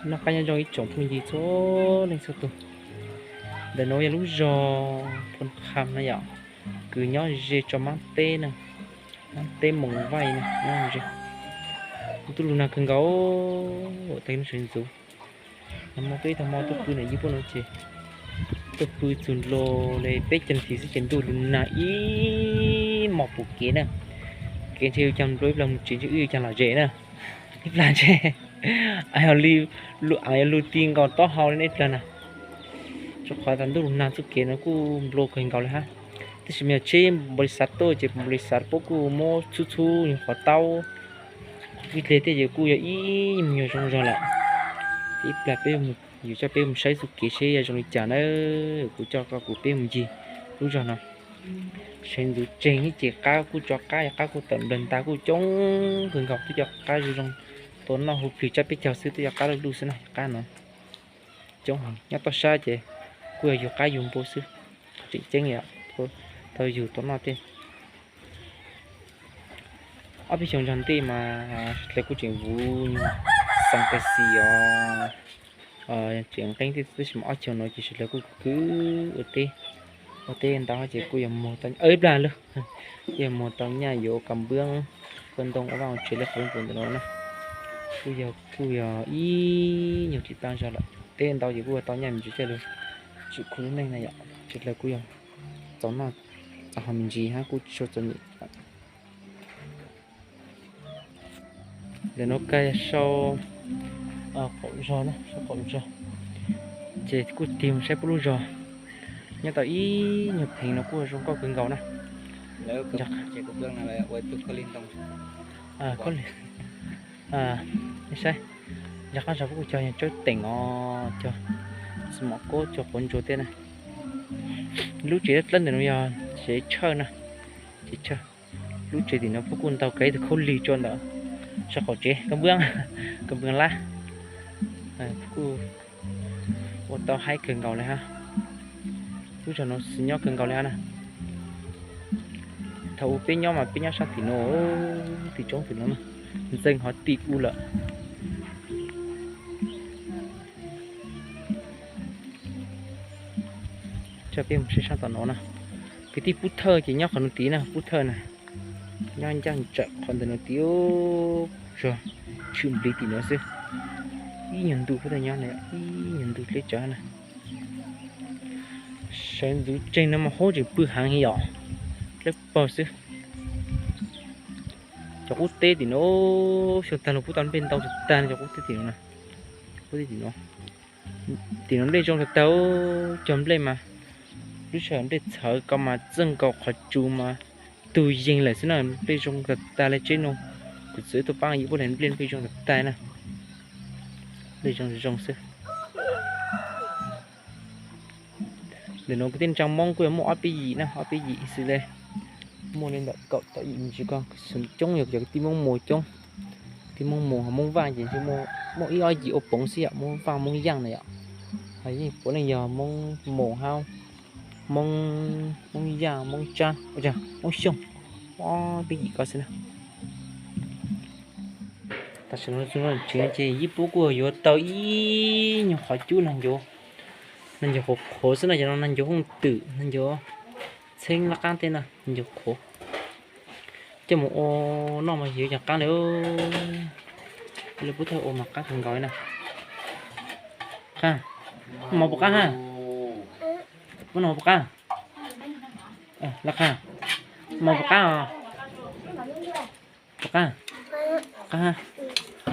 Noj qab nyob zoo ib tsoom phooj ywg txhua leej txhua tus. Ntawm no yog lub zos Phoo Kham na yom, kwv nyob ze tso Mab teb na, Mab teb Moos Vaij na, nyob ze. Kuv tuaj lug nag kawg nkaus, tag kis no sawv ntxuv, nag hmo tuaj ib tag hmo tuaj pw na, ib puag no ces tuaj pw txug ntua li peb caug nas this xwb ces ntuj lug nag ib hmos pum kev na. Kev ntshe yuav caag nplua ib plag mus tsev, ntshe wb yuav caag lom zem na. Ib plag ntshe aav yuav lug ti nkaus taub hau li na ib plag na. Rua qhov tas ntuj lug nag txuj kev no kuj nplua kawg nkaus li hab. Tab sis mas yog tsheb npaum li xav tuaj ces npaum li xav puab kuj muab txhub txhub nyuag qhov taub, qhov kwj dleg tej ces kuj yog ib nyuag zoo zog lawm. Ib plag peb yuav coj peb mus saib txuj kev seb yog zoo li cas na. Kuv coj koj kuv peb mus ncig lub zog no. Sawv ntxuv tseg ces qab kuj tso qab, yog qab kuj tawm nplawg nta kuj coob kawg nkaus, twb cov qab zoo zoo tua noj hu plhws tsab peb caug xwb, twb cov qab luj luj xwb na, qab no coob heev. Nyob toj sab ces kuj yog yug qab yug npua xwb, tseem ceeb li tau yug tua noj tej. Ob peb xyoos zog ntej mas sawv dlawg kuj tseem vuv nyuag xaa kas xis os, tseem nqeeb tej, tab sis mas ob xyoos no ces sawv dlawg kuj kwv ua teb, ua teb ntau ces kuj yog muag tau, ib plag lug kuj yog muag tau nyaj yuav ua kas npwb, ua ntoo ua vaj ua tsev li qhov lub npua ntawm no na. Kuj yog, kuj yog ib nyuag tsis tag zog lawm, teb ntau ces kuj yog tau nyaj me ntsis thiaj li tsim kho lub neej na yom. Sawv dlawg kuj yog txaus noj txaus haus me ntsis hab kuj tsis tshua txom nyem. Ntawm no kag sau qaum zog na, sau qaum zog, ces kuj tig mus saib puab lub zog. Nyob tau ib nyuag pheev no kuj zoo nkauj kawg nkaus na. Saib, nyob qab zog puab kuj cog nyuag tsawb teem os, cog xi mos kob, cog quav ntsuag tej na. Lub tsev dlawb ntawm no yog tsev tshawj na, tsev tshawj. Lub tsev tim no puab kuj ntaus kiag ib tug khaub lig tso ntawm sab qaum tsev, kas npwb, kas npwb lab, kuj ua tau haib kawg nkaus li hab. Lub zog no xis nyob kawg nkaus li hab na. Thaum ub peb nyob mas peb nyob sab tim no, tim roob tim no na, ntxeev hov tim ub lawm. Coj peb mus saib sab tom no na. Kwv tij, Pub Thawj ces nyob qhov no tid na, Pub Thawj na, nyob ncaaj ntsawm qhov ntawm no tid, tshwm npliv tim no xwb. Ib nyuag ntu puab tau nyob na, ib nyuag ntu dleb tsawv na. Sawv ntxuv tseg no mas hub tseem pw heev li yom, dlawb paug xwb. Cov qub teb tim no, xyoo tag los kuj tau nplej ntau tag tag cov qub teb tim no na. Qub teb tim no, tim no nplej zoo tag tag, cog nplej mas lub sij hawm nplej txhawv ko mas txawj nkaus qhov tsua mas tug yeeg lawm xwb na, nplej zoo tag tag li tseb no. Kuv txwv tuaj paab yim puab le nplej, nplej zoo tag tag na, nplej zoo zoo xwb. Ntawm no kuv tej ntsaa Moob kuj yog muaj ob peb yim na, ob peb yim xwb le. Muaj li ntawm kaum tawm yim me ntsis ko, coob yog cov kwv tij Moob Muas coob. Kwv tij Moob Muas ho Moob Vaj ces muaj ib ob yim ua poov xwb yom, Moob Vaj Moob Yaaj na yom. Ho yeej puav leej yog Moob Muas hab Moob, Moob Yaaj, Moob Tsab, Moob Xyooj, ob peb yim ko xwb na. Tam sim no tsev ces ib puab kuj yuav tau ib nyuag qhov cub nag ncuav, nag ncuav qhuav qhuav xwb na, cov no nag ncuav hooj twm, nag ncuav txheeb laj qaab tej na, nag ncuav qhuav. Coj mus ua noj mas yuav cov qaab li, li Pub Thawj ua mas qaab kawg nkaus li na. Qab, mov puas qab hab? Muab noj puas qab? Laj Qab, mov puas qab os? Puas qab? Qab.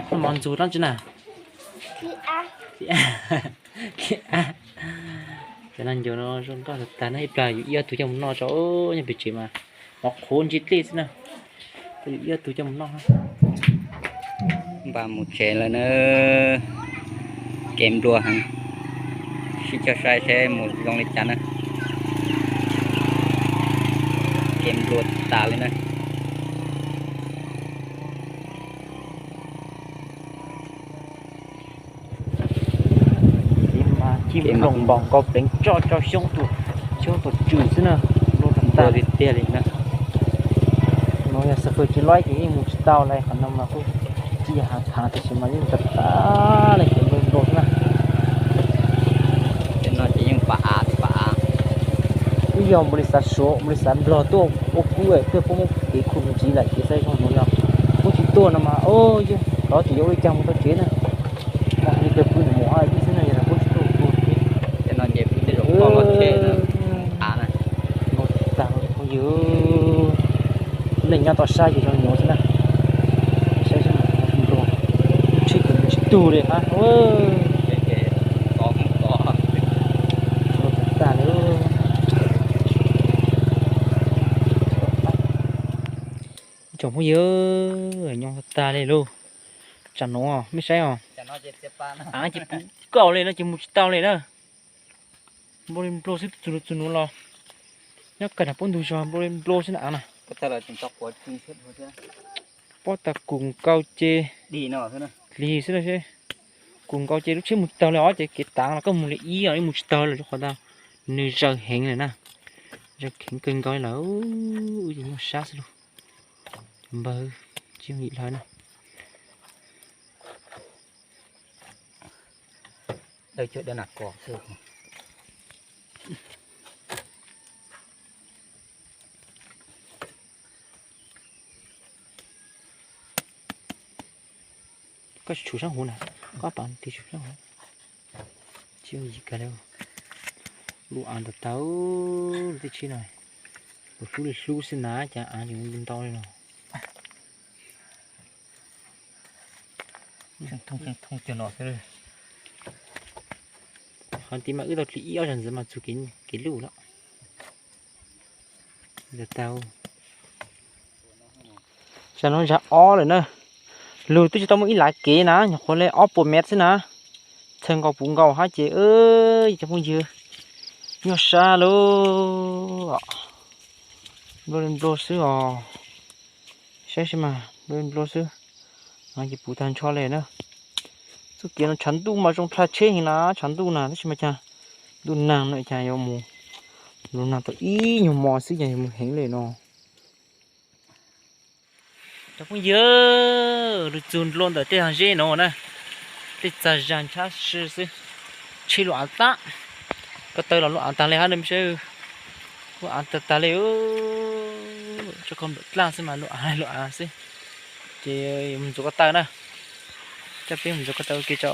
Noj mov ntxuag dlaab tsi na? Cov nag ncuav no zoo nkauj tag tag na, ib plag yus ib ob tug coj mus noj tso, nyob pem tsev mas mov qhuav ntsis dlej xwb na. Yus ib ob tug coj mus noj. Npaj mus tsev lawm na, kev nplua heev, sib cog saib seb mus zoo li cas na. Kev nplua tas li na. Cib nplooj npog nkaus pleev tso rau xyoob, xyoob tuam tswm xwb na, nplua tag tiag li na. No yog xav fwj tsis laib ces yeej mus tsis tau li, qhov no mas kuj Ib yam hav khav tiam sis mas yeej tag tag li, ces nplua nplua xwb na. Ces no ces yeej pam av pam av. Twb yog npaum li xav Suav npaum li xav Nplog tuaj ua kub twb poob kev khu ntxiv lawm ces xav zoo mus yog poob tsis tuaj no mas, o, yog rov ces yuav ua li cas mus tau tsev na. Mas li kawg pw mus hais xwb na, yog poob tsis tuaj ua. Ces no ces pw tej zaum poj los thiab av na. Npau tag phooj ywg, neeg nyob toj sab ces zoo nyuaj xwb na. Saib seb nplua, tsheb ces tsis tug li hab. Npau tag li. Tsoom phooj ywg, nyob tag li lauj. Tsam no mej saib os, av ces puv nkaus li no ces mus tsis tau li na. Npau li npau xwb, txug txug nuav los nyob kawg nram pub ntug zog npau li npau xwb na av na. Pob tag kuv nkaus ces hli xwb na. Kuv nkaus ces lub tsheb mus tawg li os, ces kev tav los koj mus li ib os, mus tsis tawg lawm rau qhov tas nws zaws heev lawm na. Zaws heev kawg nkaus li lawm, wb ces nyuaj sab xwb lauj. Npawg, tsis yooj yim hlo na. Koj tsis tshum sab huv na, koj pam tig tshum sab huv. Tsis yooj yim kawg li. Lub av ntau tau, lub teb chaws no, lub hlub li hlub xwb na, cas av ntau li no. Qhov ntawd mas wb tau dlig ib ob zaug ntxiv mas txug kev luj lawm. Tam no zag ob lawm na. Lug twb tsis tau muaj ib lav kev na, nyuam qhuav li ob puas mev xwb na. Txhawj nkaus puv nkaus hab ces, cov phooj ywg, nyuaj sab lauj. Nplua li nplua xwb os. Saib seb mas, nplua li nplua xwb. Ces puv tag nrho li na. Txuj kev no tshav ntuj mas zoo dlha tsheb heev na, tshav ntuj na, tab sis mas cas ntuj nag no cas yuav mus, ntuj nag tau ib nyuag mo xwb cas yuav mus heev li no. Cov phooj ywg, lug txug nplua ntawm tej hav zeb no na, tej txag zag ntshab si xwb. Tsheb lug av tag, ko taw los lug av tag li hab, luj av tag tag li, tso ko nplawm dlaj xwb mas lug av lug av xwb. Ces mus ntxuav ko taw na, coj peb mus ntxuav ko taw ua ke tso,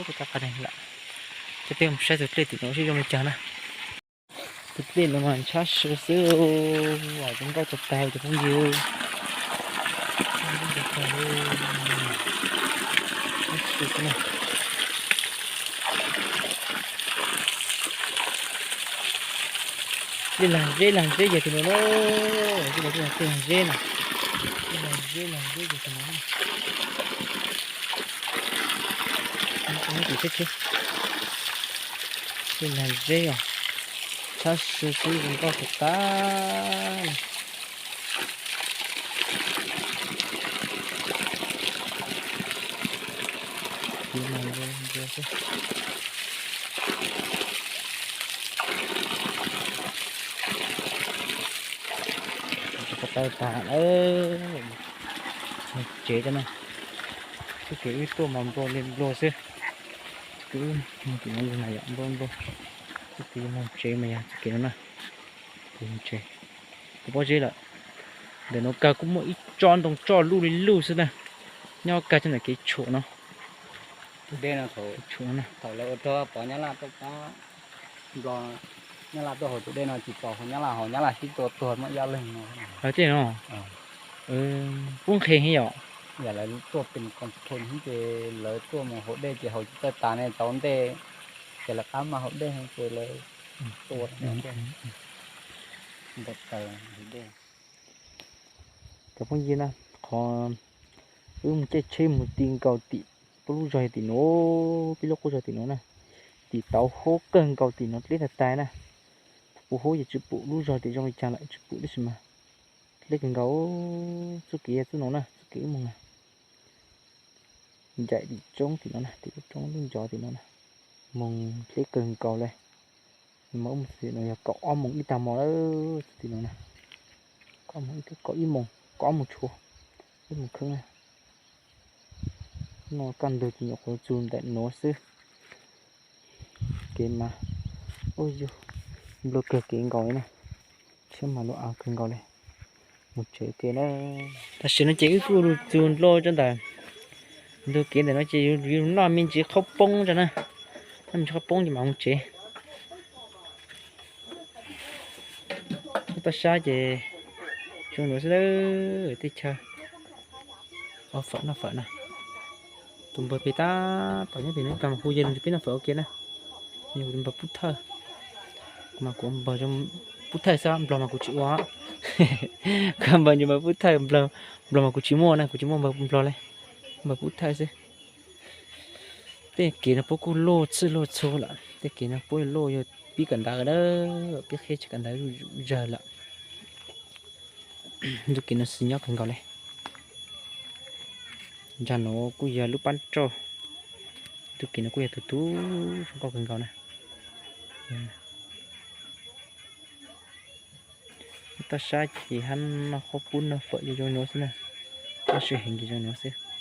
ko taw qhov neeg lawm. Coj peb mus saib tus dlej tim no seb zoo li cas na. Tus dlej no mas ntshab si xwb, zoo nkauj tag tag cov phooj ywg. Dlej lag zeb lag zeb yog tus no na, dlej lag zeb na, dlej lag zeb lag zeb yog tus no. Dlej lag zeb os, ntshab si xwb zoo nkauj tag tag. Ko taw tag lawm, mus tsev cov no. Txuj kev wb tuaj mas nplua li nplua xwb. Wb mus tim no na yom, nplua nplua. Txuj kev mus tsev mas yog txuj kev no na. Mus tsev, kuv pob zeb lawm. Ntawm no kawg kuj muaj ib tsob ntoo tsoj luj li luj xwb na. Nyob kawg txog ntawm kev tshuam no. Tus dej no thaum, thaum lawv ua rog pov Nyab Laj tuaj pab Nplog, Nyab Laj tuaj haus tus dej no tsis pom haus Nyab Laj, haus Nyab Laj sib tua tuag muaj ib ob leeg no. Tej no pub nqhe heev yom. Yam lawv tuaj pes koos khe ces lawv tuaj mus haus dej ces haus tsis txawj tas ne, tau ntej ces lawv qab mas haus dej ces lawv tua ntaus taws haus dej. Cov phooj ywg na, qhov wb mus caij tsheb mus ti nkaus tim peb lub zog tim no, peb lub qub zog tim no na, tim tauv hub kawg nkaus tim no dleb tag tag na. Pub hub ces tsis pum lub zog tim zoo li cas lawm tsis pum tab sis mas dleb kawg nkaus. Txuj kev yog txuj no na, txuj kev wb mus na. Ncaim tim roob tim no na, tim lub roob lub ncov tim no na, moog dleb kawg nkaus le. Mas wb mus tim no yog kaum ob moos ib tag hmo lawm tim no na. Kaum ob moos ib, kaum ib moos, kaum ob moos tshuav, wb mus kheeb na. No kaj ntug ces nyuam qhuav txug ntawm nuav xwb. Kev mas, ub yug, nplua kawg kev nkaus li na, tsheb mas luaj av kawg nkaus li. Mus tsev ua ke na. Tam sim no ces wb kuj txug ntua rau ntawm ntug kev ntawm no ces yus noj me ntsis qhaub poob rau na, noj me ntsis qhaub poob ces mam mus tsev. Toj sab ces zoo nuav xwb, teb chaws. Ob fawm noj fawm na, tus npawg pem tab tom nyob pem no, ib plag mas hu yawg ntsis peb noj fawm ua ke na. Yog kuv tus npawg pub thawj, kuv mas kuv ua npawg pub thawj xwb, nplog mas kuv tsis ua. Kuv npawg ntsis npawg pub thawj, nplog mas kuv tsis muaj na, kuv tsis muaj npawg nplog li, npawg pub thawj xwb. Tej kev no puab kuj loj txhij loj txhua lawm, tej kev no puab loj yog pib kawm ntawv na, pib qheb tsis kawm ntawv zawg lawm. Ntu kev no xis nyob kawg nkaus li. Ntsa nuav kuj yog lub pab roj, ntu kev no kuj yog tus tub zoo nkauj kawg nkaus na. Toj sab ces hab noj qhaub poob noj fawm zoo nuav xwb na, toj sab heev ces zoo nuav xwb.